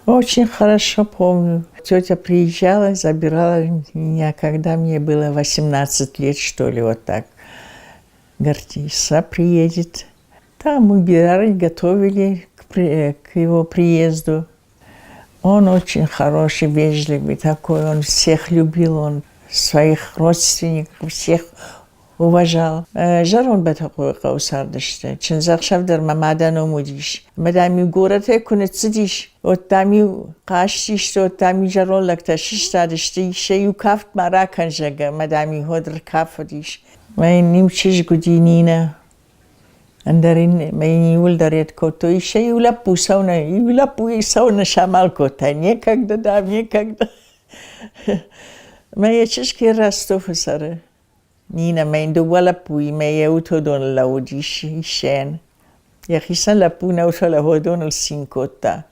Очень хорошо помню. Тетя приезжала, забирала меня, когда мне было 18 лет, что ли, вот так. Говорит, Иса приедет. Там убирали, готовили к его приезду. Он очень хороший, вежливый такой, он всех любил, он своих родственников всех уважал. Зӕронд Бӕтӕхъойыхъӕуы цардысты. Чындзӕхсӕв дӕр мӕ мадӕн уым уыдис. Ӕмӕ дам-иу горӕтӕй куы ныццыдис, уӕд дам-иу хъазтисты, уӕд дам-иу зӕронд лӕгтӕ сыстадысты, сӕ-иу кафт ма ракӕн, зӕгъгӕ, ӕмӕ дам-иу уӕд ӕркафыдис. Мӕ йын иу чызг уыди Нинӕ. Ӕндӕр ин мӕ йын иуылдӕр ед кодтой. Сӕ иу лӕппу цӕуынӕ, иу лӕппуйы цӕуынӕ самал кодта. Некогда, дам, некогда. Мӕ йӕ чызг йӕ Ростовы цӕры. Нинӕ мӕ йын дыууӕ лӕппуимӕ йӕ утодоныл лӕууыдис Исӕн. Йӕхицӕн лӕппу нӕу, фӕлӕ ходоныл цин кодта.